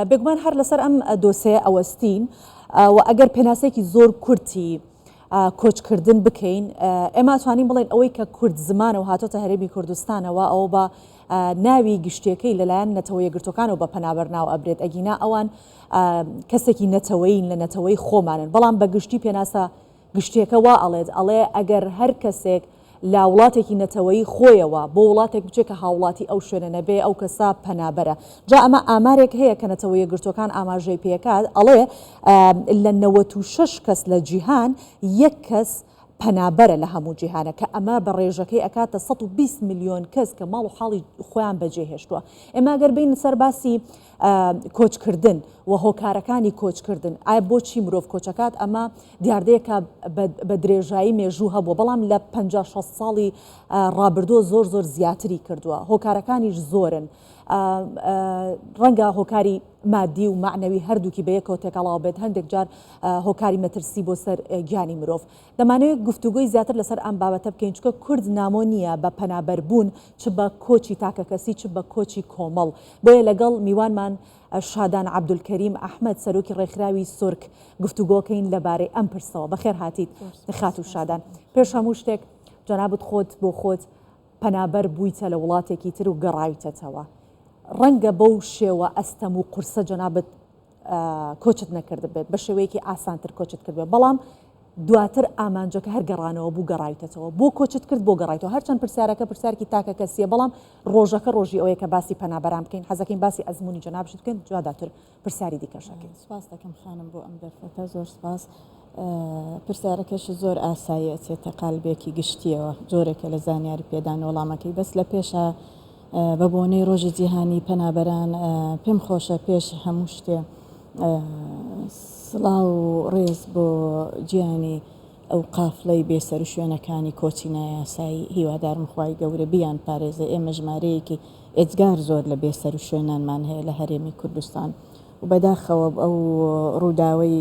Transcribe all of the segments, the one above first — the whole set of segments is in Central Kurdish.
بێگومان هەر لەسەر ئەم دۆسێیە ئەوەستین و ئەگەر پێناسەیەکی زۆر کورتی کۆچکردن بکەین ئێمە ئەتوانین بڵێین ئەوەی کە کورد زمانە و هاتۆتە هەرێمی کوردستانەوە ئەوە بە ناوی گشتیەکەی لەلایەن نەتەوە یەکگرتوەکانەوە بە پەنابەر ناو ئەبرێت ئەگینا ئەوان کەسێکی نەتەوەیین لە نەتەوەی خۆمانن بەڵام بە گشتی پێناسە گشتیەکە وا ئەڵێت ئەڵێ ئەگەر هەر کەسێک لە وڵاتێکی نەتەوەیی خۆیەوە بۆ وڵاتێک بچێت کە هاوڵاتی ئەو شوێنە نەبێ ئەو کەسە پەنابەرە. جا ئەمە ئامارێک هەیە کە نەتەوە یەکگرتووەکان ئاماژەی پێکات ئەڵێ لە 96 کەس لە جیهان یەک کەس پەنابەرە لە هەموو جیهانە کە ئەمە بە ڕێژەکەی ئەکاتە 120 ملیۆن کەس کە ماڵ و حاڵی خۆیان بەجێ هێشتووە. ئێمە گەر بێینە سەر باسی کۆچکردن و هۆکارەکانی کۆچکردن، ئایا بۆچی مرۆڤ کۆچەکات، ئەمە دیاردەیەکە بە درێژایی مێژوو هەبووە، بەڵام لە 50 60 ساڵی ڕابردووە زۆر زۆر زیاتری کردووە، هۆکارەکانیش زۆرن، ڕەنگە هۆکاری مادی و مەعنەوی هەردووکی بەیەکەوە تێکەڵاو بێت، هەندێک جار هۆکاری مەترسی بۆ سەر گیانی مرۆڤ. دەمانەوێت گفتوگۆی زیاتر لەسەر ئەم بابەتە بکەین، چونکە کورد نامۆ نییە بە پەنابەربوون، چ بە کۆچی تاکەکەسی چ بە کۆچی کۆمەڵ، بۆیە لەگەڵ میوانمان شادان عەبدولکەریم ئەحمەد سەرۆکی ڕێکخراوی سۆرک گفتوگۆکەین لەبارەی ئەم پرسەوە. بەخێر هاتیت خاتوو شادان. پێش هەموو شتێک جەنابت خۆت بۆ خۆت پەنابەر بوویتە لە وڵاتێکی تر و گەڕاویتەتەوە. ڕەنگە بەو شێوە ئەستەم و قورسە جەنابت کۆچت نەکردبێت، بە شێوەیەکی ئاسانتر کۆچت کردبێت، بەڵام دواتر ئامانجەکە هەر گەڕانەوە بوو، گەڕاویتەتەوە. بۆ کۆچت کرد، بۆ گەڕایتەوە؟ هەرچەند پرسیارەکە پرسیارێکی تاکە کەسییە، بەڵام ڕۆژەکە ڕۆژی ئەوەیە کە باسی پەنابەران بکەین، حەزەکەین باسی ئەزموونی جەنابشت بکەین، دواتر پرسیاری دیکەش ئەکەین. سپاس دەکەم خانم بۆ ئەم دەرفەتە، زۆر سپاس. پرسیارەکەشت زۆر ئاسایی ئەچێتە قالبێکی گشتییەوە، جۆرێکە لە زانیاری پێدان وەڵامەکەی، بەس لە پێشا بە بۆنەی ڕۆژی جیهانی پەنابەران پێم خۆشە پێش هەموو شتێ سڵاو و ڕێز بۆ گیانی ئەو قافڵەی بێسەروشوێنەکانی کۆچی نایاسایی هیوادارم خوای گەورە بیان پارێزێ ئێمە ژمارەیەکی ئێجگار زۆر لە بێسەروشوێنانمان هەیە لە هەرێمی کوردستان و بەداخەوە ئەو ڕووداوەی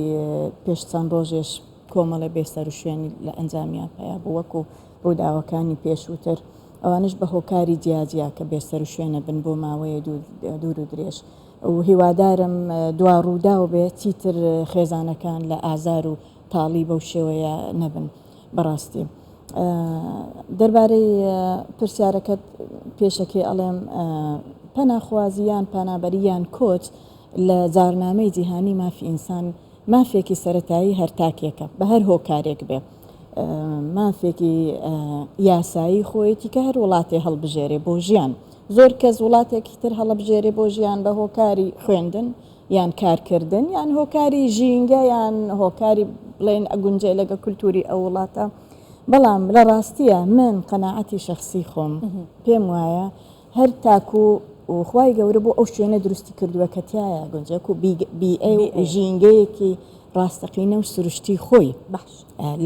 پێش چەند ڕۆژێش کۆمەڵێ بێسەروشوێنی لە ئەنجامیان پەیا بوو وەکو ڕووداوەکانی پێشووتر ئەوانەش بە هۆکاری جیاجیا کە بێسەروشوێنە بن بۆ ماوەیە دوور و درێژ و هیوادارم دوا ڕووداو بێ چیتر خێزانەکان لە ئازار و تاڵی بەو شێوەیە نەبن بەڕاستی دەربارەی پرسیارەکەت پێشەکی ئەڵێم پەناخوازی یان پەنابەری یان کۆچ لە جارنامەی جیهانی مافی ئینسان مافێکی سەرەتایی هەر تاکێکە بە هەر هۆکارێک بێ مافێکی یاسایی خۆیەتی کە هەر وڵاتێ هەڵبژێرێ بۆ ژیان زۆر کەس وڵاتێکی تر هەڵبژێرێ بۆ ژیان بە هۆکاری خوێندن یان کارکردن یان هۆکاری ژینگە یان هۆکاری بڵێن ئەگونجێ لەگە کولتوری ئەو وڵاتە بەڵام لە ڕاستیە من قەناعەتی شەخسی خۆم پێم وایە هەر تاکو خوای گەورە بۆ ئەو شوێنە دروستی کردووە کە تیایا گونجێک و بیئە و ژینگەیەکی ڕاستەقینە و سروشتی خۆی باش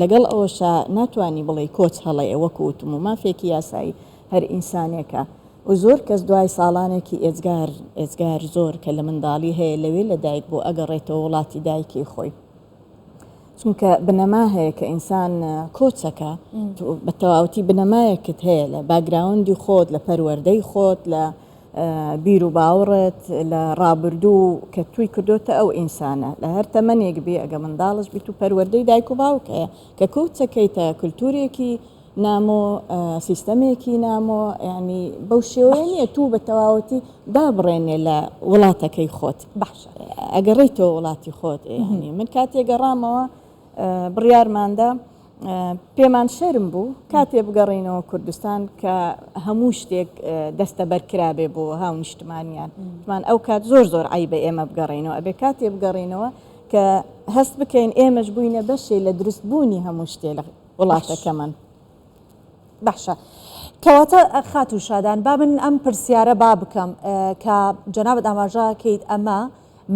لەگەڵ ئەوەشا ناتوانی بڵێی کۆچ هەڵەیە وەکو وتم و مافێکی یاسایی هەر ئینسانێکە و زۆر کەس دوای ساڵانێکی ئێجگار ئێجگار زۆر کە لە منداڵی هەیە لەوێ لەدایک بوو ئەگەڕێتەوە وڵاتی دایکی خۆی. چونکە بنەما هەیە کە ئینسان کۆچەکە بە تەواوەتی بنەمایەکت هەیە لە باگراوندی خۆت لە پەروەردەی خۆت لە بیر و باوەڕت لە ڕابردوو کە توی کردوتە ئەو ئینسانە لە هەر تەمەنێک بێ ئەگە منداڵش بیت و پەروەردەی دایک و باوک هەیە کە کۆچەکەیتە کولتورێکی نامۆ سیستەمێکی نامۆ یانی بەو شێوەیە نییە تو بە تەواوەتی دابڕێنێ لە وڵاتەکەی خۆت باشە ئەگەڕێیتەوە وڵاتی خۆت یانی من کاتێ گەڕامەوە بڕیارماندا پێمان شەرم بوو کاتێ بگەڕینەوە کوردستان کە هەموو شتێک دەستەبەر کرابێ بۆ هاونیشتمانیان مان ئەو کات زۆر زۆر عیبە ئێمە بگەڕینەوە ئەبێ کاتێ بگەڕینەوە کە هەست بکەین ئێمەش بووینە بەشێ لە دروست بوونی هەموو شتێ لە وڵاتەکەمان. باشە کەواتە خاتوو شادان با من ئەم پرسیارە با بکەم کە جەنابت ئاماژە کەیت ئەمە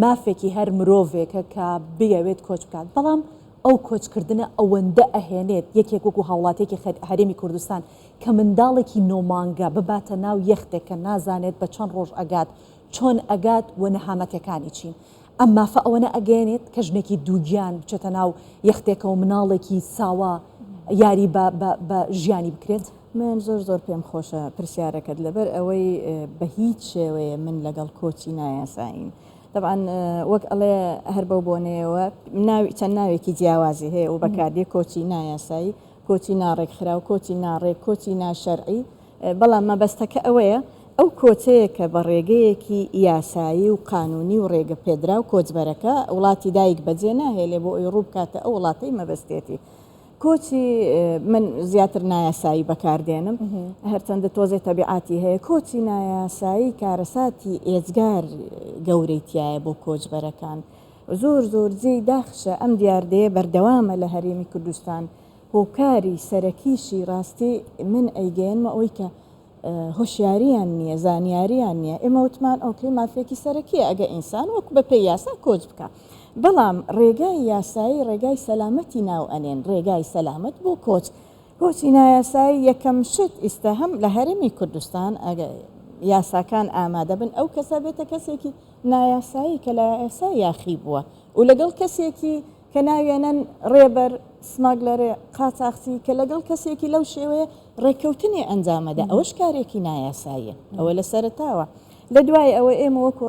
مافێکی هەر مرۆڤێکە کە بیەوێت کۆچ بکات بەڵام ئەو کۆچکردنە ئەوەندە ئەهێنێت یەکێک وەکو هاوڵاتێکی هەرێمی کوردستان کە منداڵێکی نۆمانگە بباتە ناو یەختێک کە نازانێت بە چەند ڕۆژ ئەگات چۆن ئەگات و نەهامەتەکانی چین ئەم مافە ئەوەنە ئەگەیەنێت کە ژنێکی دووگیان بچێتە ناو یەختێکەوە مناڵێکی ساوا یاری بە بە بە ژیانی بکرێت؟ من زۆر زۆر پێم خۆشە پرسیارەکەت لەبەر ئەوەی بە هیچ شێوەیە من لەگەڵ کۆچی نایاساییم. تەبعەن وەک ئەڵێ هەر بەو بۆنەیەوە ناوی چەند ناوێکی جیاوازی هەیە و بەکاردێ کۆچی نایاسایی، کۆچی ناڕێکخراو، کۆچی ناڕێک، کۆچی ناشەرعی، بەڵام مەبەستەکە ئەوەیە ئەو کۆچەیە کە بە ڕێگەیەکی یاسایی و قانونی و ڕێگە پێدراو کۆچبەرەکە وڵاتی دایک بەجێ ناهێلێ بۆ ئەوی ڕوو بکاتە ئەو وڵاتەی مەبەستێتی. کۆچی من زیاتر نایاسایی بەکاردێنم هەرچەندە تۆزێ تەبیعاتی هەیە کۆچی نایاسایی کارەساتی ئێجگار گەورەی تایە بۆ کۆچبەرەکان زۆر زۆر جێی داخشە ئەم دیاردەیە بەردەوامە لە هەرێمی کوردستان هۆکاری سەرەکیشی ڕاستی من ئەیگەیەنمە ئەوەی کە هۆشیاریان نییە، زانیاریان نییە، ئێمە وتمان ئۆکەی مافێکی سەرەکییە ئەگە ئینسان وەکو بە پێی یاسا کۆچ بکا، بەڵام ڕێگای یاسایی ڕێگای سەلامەتی ناو ئەنێن، ڕێگای سەلامەت بۆ کۆچ، کۆچی نایاسایی یەکەم شت ئیستە هەم لە هەرێمی کوردستان ئەگە یاساکان ئامادە بن ئەو کەسە بێتە کەسێکی نایاسایی کە لە یاسا یاخی بووە و لەگەڵ کەسێکی کە ناویانەن ڕێبەر، smuggler ێ، قاچاخچی، کە لەگەڵ کەسێکی لەو شێوەیە ڕێککەوتنێ ئەنجامەدا، ئەوەش کارێکی نایاساییە. ئەوە لە سەرەتاوە. لە دوای ئەوە ئێمە وەکو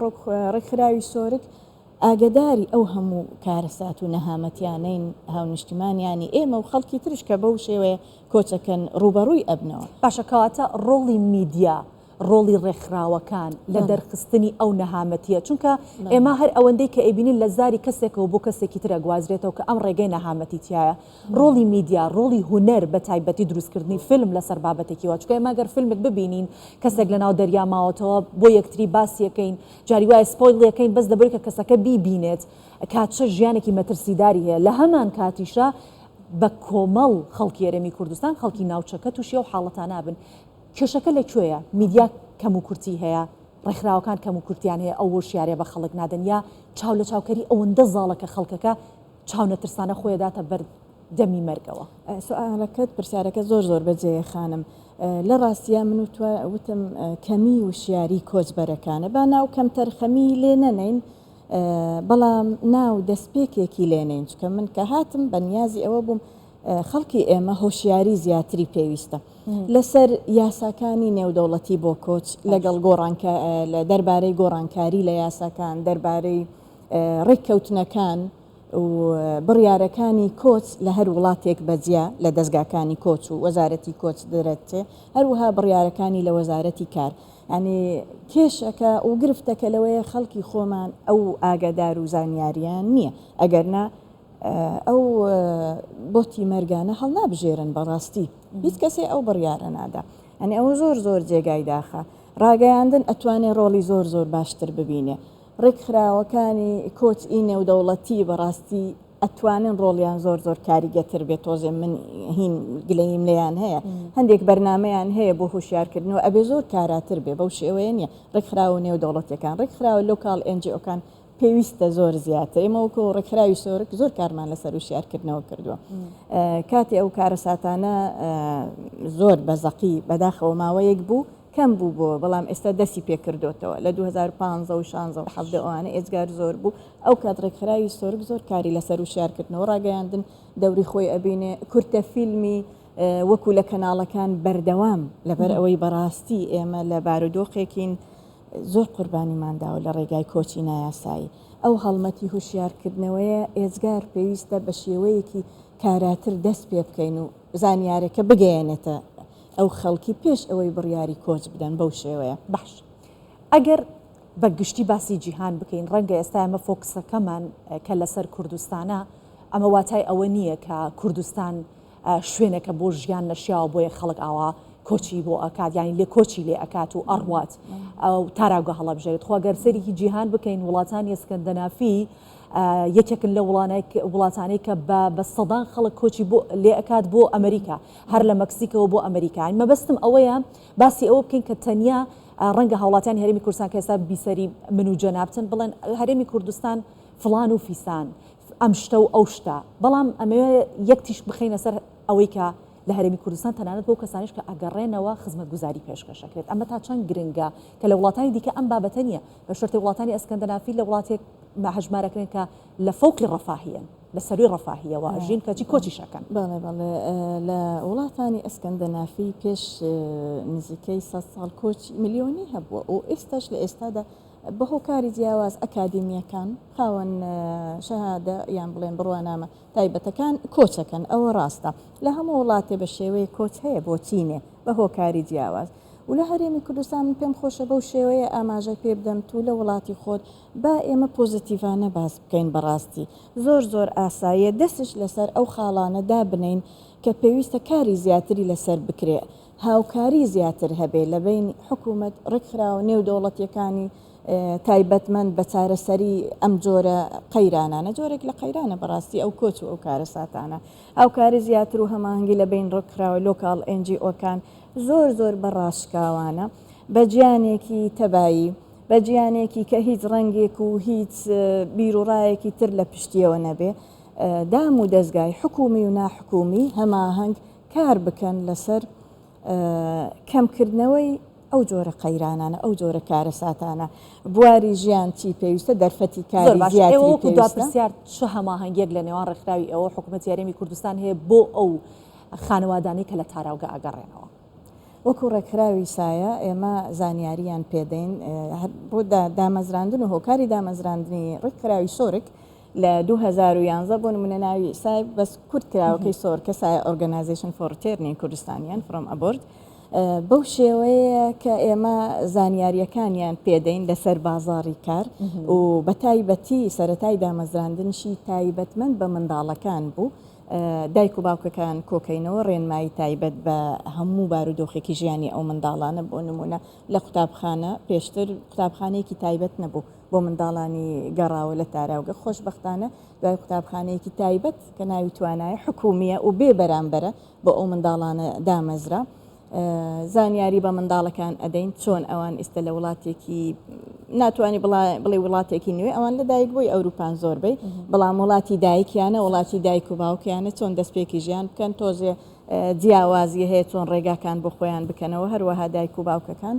ڕێکخراوی سۆرک ئاگەداری ئەو هەموو کارەسات و نەهامەتیانەین هاونیشتیمانیانی ئێمە و خەڵکی ترش کە بەو شێوەیە کۆچەکەن ڕووبەڕووی ئەبنەوە. باشە کەواتە ڕۆڵی میدیا ڕۆڵی ڕێکخراوەکان لە دەرخستنی ئەو نەهامەتیە چونکە ئێمە هەر ئەوەندەی کە ئەیبینین لە زاری کەسێکەوە بۆ کەسێکی تر ئەگوازرێتەوە کە ئەم ڕێگەی نەهامەتی تیایە ڕۆڵی میدیا ڕۆڵی هونەر بە تایبەتی دروستکردنی فیلم لەسەر بابەتێکی وا چونکە ئێمە گەر فیلمێک ببینین کەسێک لەناو دەریا ماوەتەوە بۆ یەکتری باسیەکەین جاری وایە spoil ێکەین بەس لەبەری کە کەسەکە بیبینێت کە چ ژیانێکی مەترسیداری هەیە لە هەمان کاتیشا بە کۆمەڵ خەڵکی هەرێمی کوردستان خەڵکی ناوچەکە تووشی ئەو حاڵەتانە بن کێشەکە لە کوێیە؟ میدیا کەموکورتی هەیە، ڕێکخراوەکان کەموکورتیان هەیە، ئەو هۆشیاریە بە خەڵک نادەن یا چاولەچاوکەری ئەوەندە زاڵە کە خەڵکەکە چاونەترسانە خۆی ئەداتە بەر دەمی مەرگەوە؟ سوئالەکەت پرسیارەکە زۆر زۆر بەجێیە خانم. لە ڕاستیا من وتوە وتم کەمی وشیاری کۆچبەرەکانە با ناو کەمتەرخەمی لێ نەنەین بەڵام ناو دەستپێکێکی لێ نەین چونکە من کە هاتم بە نیازی ئەوە بووم خەڵکی ئێمە هۆشیاری زیاتری پێویستە لەسەر یاساکانی نێودەوڵەتی بۆ کۆچ لەگەڵ گۆڕانکە دەربارەی گۆڕانکاری لە یاساکان دەربارەی ڕێککەوتنەکان و بڕیارەکانی کۆچ لە هەر وڵاتێک بەجیا لە دەزگاکانی کۆچ و وەزارەتی کۆچ دەرەچێ هەروەها بڕیارەکانی لە وەزارەتی کار ینی کێشەکە و گرفتەکە لەوەیە خەڵکی خۆمان ئەو ئاگادار و زانیاریان نییە ئەگەر نا ئەو بۆتی مەرگانە هەڵنابژێرن بەڕاستی هیچ کەسێ ئەو بڕیارە نادا ئەنی ئەوە زۆر زۆر جێگای داخە ڕاگەیاندن ئەتوانێ ڕۆڵی زۆر زۆر باشتر ببینێ ڕێکخراوەکانی کۆچ ئی نێودەوڵەتی بەڕاستی ئەتوانن ڕۆڵیان زۆر زۆر کاریگەتر بێت تۆزێ من هین گلەیم لێیان هەیە هەندێک بەرنمەیان هەیە بۆ هۆشیارکردنەوە ئەبێ زۆر کاراتر بێ بەو شێوەیە نیە ڕێکخراوە نێودەوڵەتیەکان ڕێکخراوە local NGO کان پێویستە زۆر زیاتر ئێمە وەکو ڕێکخراوی سۆرک زۆر کارمان لەسەر وشیارکردنەوە کردووە کاتی ئەو کارەساتانە زۆر بە زەقی بەداخەوە ماوەیەک بوو کەم بوو بۆ بەڵام ئێستا دەستی پێکردوتەوە لە 2015 و 16 و 17 ئەوانە ئێجگار زۆر بوو ئەو کات ڕێکخراوی سۆرک زۆر کاری لەسەر وشیارکردنەوە ڕاگەیاندن دەوری خۆی ئەبینێ کورتە فیلمی وەکو لە کەناڵەکان بەردەوام لەبەر ئەوەی بەڕاستی ئێمە لە بارودۆخێکین زۆر قوربانیمان داوە لە ڕێگای کۆچی نایاسایی. ئەو هەڵمەتی هوشیارکردنەوەیە ئێجگار پێویستە بە شێوەیەکی کاراتر دەست پێ بکەین و زانیارەکە بگەیەنێتە ئەو خەڵکی پێش ئەوەی بڕیاری کۆچ بدەن بەو شێوەیە. باش ئەگەر بە گشتی باسی جیهان بکەین ڕەنگە ئێستا ئێمە focus ەکەمان کە لەسەر کوردستانە ئەمە واتای ئەوە نییە کە کوردستان شوێنێکە بۆ ژیان نەشیاوە بۆیە خەڵک ئاوا کۆچی بۆ ئەکات یانی لێ کۆچی لێ ئەکات و ئەڕوات ئەو تاراوگە هەڵەبژێرێت خۆ گەر سەیرێکی جیهان بکەین وڵاتانی ئەسکەندەنافی یەکێکن لە وڵاتانەی کە بە سەدان خەڵک کۆچی بۆ لێ ئەکات بۆ ئەمریکا هەر لە مەکسیکەوە بۆ ئەمریکا مەبەستم ئەوەیە باسی ئەوە بکەین کە تەنیا ڕەنگە هاوڵاتیانی هەرێمی کوردستان کە ئێستا بیسەری من و جەنابتن بڵێن هەرێمی کوردستان فڵان و فیسان ئەم شتە و ئەو شتە، بەڵام ئەمەوێ یەک تیشک بخەینە سەر ئەوەی کە لە هەرێمی کوردستان تەنانەت بەو کەسانەیش کە ئەگەڕێنەوە خزمەتگوزاری پێشکەش ئەکرێت، ئەمە تا چەند گرنگە کە لە وڵاتانی دیکە ئەم بابەتە نییە، بە شەرتێک وڵاتانی ئەسکەندەنافی لە وڵاتێک هەژمار ئەکرێن کە لە فەوقی ڕەفاهیەن، لە سەرووی ڕەفاهیەوە ئەژین کەچی کۆچیش ئەکەن. بەڵێ بەڵێ لە وڵاتانی ئەسکەندەنافی پێش نزیکەی سەد ساڵ کۆچی ملیۆنی هەبووە و ئێستاش لە ئێستادا. بە هۆکاری جیاواز ئەکادیمییەکان، خاوەن شەهادە یان بڵێن بڕوانامە تایبەتەکان کۆچەکەن، ئەوە ڕاستە لە هەموو وڵاتێ بە شێوەیەک کۆچ هەیە بۆ چینێ بە هۆکاری جیاواز و لە هەرێمی کوردستان من پێم خۆشە بەو شێوەیە ئاماژە پێ بدەم تو لە وڵاتی خۆت با ئێمە پۆزتیڤانە باس بکەین بەڕاستی زۆر زۆر ئاساییە دەستش لەسەر ئەو خاڵانە دابنێین کە پێویستە کاری زیاتری لەسەر بکرێ هاوکاری زیاتر هەبێ لە بەین حکوومەت، ڕێکخراوە نێودەوڵەتییەکانی تایبەتمەند بە چارەسەری ئەم جۆرە قەیرانانە، جۆرێک لە قەیرانە بەڕاستی ئەو کۆچ و ئەو کارەساتانە، هاوکاری زیاتر و هەماهەنگی لە بەین ڕێکخراوە local NGO کان زۆر زۆر بە ڕاشکاوانە، بە گیانێکی تەبایی، بە گیانێکی کە هیچ ڕەنگێک و هیچ بیروڕایەکی تر لە پشتیەوە نەبێ، دام و دەزگای حکوومی و ناحکوومی هەماهەنگ کار بکەن لەسەر کەمکردنەوەی ئەو جۆرە قەیرانانە، ئەو جۆرە کارەساتانە، بواری ژیان چی پێویستە، دەرفەتی زۆر کاری باشە ئێوە زیاتری وەکو دوا پێویستە. پرسیار چ هەماهەنگیەک لە نێوان ڕێکخراوی ئێوە و حکوومەتی هەرێمی کوردستان هەیە بۆ ئەو خانەوادانەی کە لە تاراوگە ئەگەڕێنەوە؟ وەکو ڕێکخراوی سایە ئێمە زانیاریان پێدەین هەر بۆ دامەزراندن و هۆکاری دامەزراندنی ڕێکخراوی سۆرک لە 2011 بۆ نمونە ناوی سای بەس کورت کراوەکەی سۆرکە سایە Organization for Returning Kurdistanian from Abroad بەو شێوەیە کە ئێمە زانیاریەکانیان پێدەین لەسەر بازاڕی کار و بە تایبەتی سەرەتای دامەزراندنشی تایبەتمەند بە منداڵەکان بوو دایک و باوکەکان کۆکەینەوە ڕێنمایی تایبەت بە هەموو بارودۆخێکی ژیانی ئەو منداڵانە بۆ نمونە لە قوتابخانە پێشتر قوتابخانەیەکی تایبەت نەبوو بۆ منداڵانی گەڕاوە لە تاراوگە خۆشبەختانە دوای قوتابخانەیەکی تایبەت کە ناوی توانایە حکومییە و بێ بەرامبەرە بۆ ئەو منداڵانە دامەزرا. زانیاری بە منداڵەکان ئەدەین چۆن ئەوان ئیستە لە وڵاتێکی ناتوانانی بڵێ وڵاتێکی نوێ ئەوان لە دایک بووی ئەوروپان زۆربەی بەڵام وڵاتی دایکیانە وڵاتی دایک و باوکیانە چۆن دەستپێکی ژیان بکەن تۆزێ جیاوازی هەیە چۆن ڕێگاکان بۆ خۆیان بکەنەوە هەروەها دایک و باوکەکان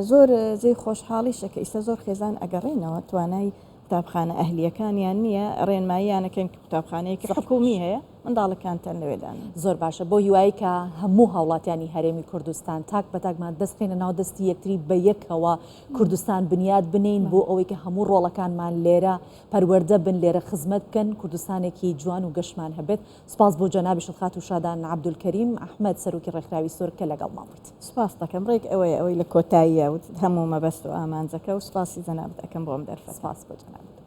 زۆر جێی خۆشحاڵیشە کە ئیستا زۆر خێزان ئەگەڕێنەوە توانای قوتابخانە ئەهلیەکانیان نییە ڕێنماییانەکەن کە قوتابخانەیەکی حکومی هەیە منداڵەکانتان لەوێ دانێن. زۆر باشە بەو هیوایەی کە هەموو هاوڵاتیانی هەرێمی کوردستان تاک بە تاکمان دەست بخەینە ناو دەستی یەکتری بە یەکەوە کوردستان بنیات بنێین بۆ ئەوەی کە هەموو ڕۆڵەکانمان لێرە پەروەردە بن لێرە خزمەت بکەن کوردستانێکی جوان و گەشمان هەبێت سوپاس بۆ جەنابیشت خاتوو شادان عەبدولکەریم ئەحمەد سەرۆکی ڕێکخراوی سۆرک کە لەگەڵمان بوویت. سوپاست دەکەم ڕێک ئەوەیە ئەوەی لە کۆتاییا وتت هەموو مەبەست و ئامانجەکە و سوپاسی جەنابت ئەکەم بۆ ئەم دەرفەتە. سوپاس بۆ جەنابت.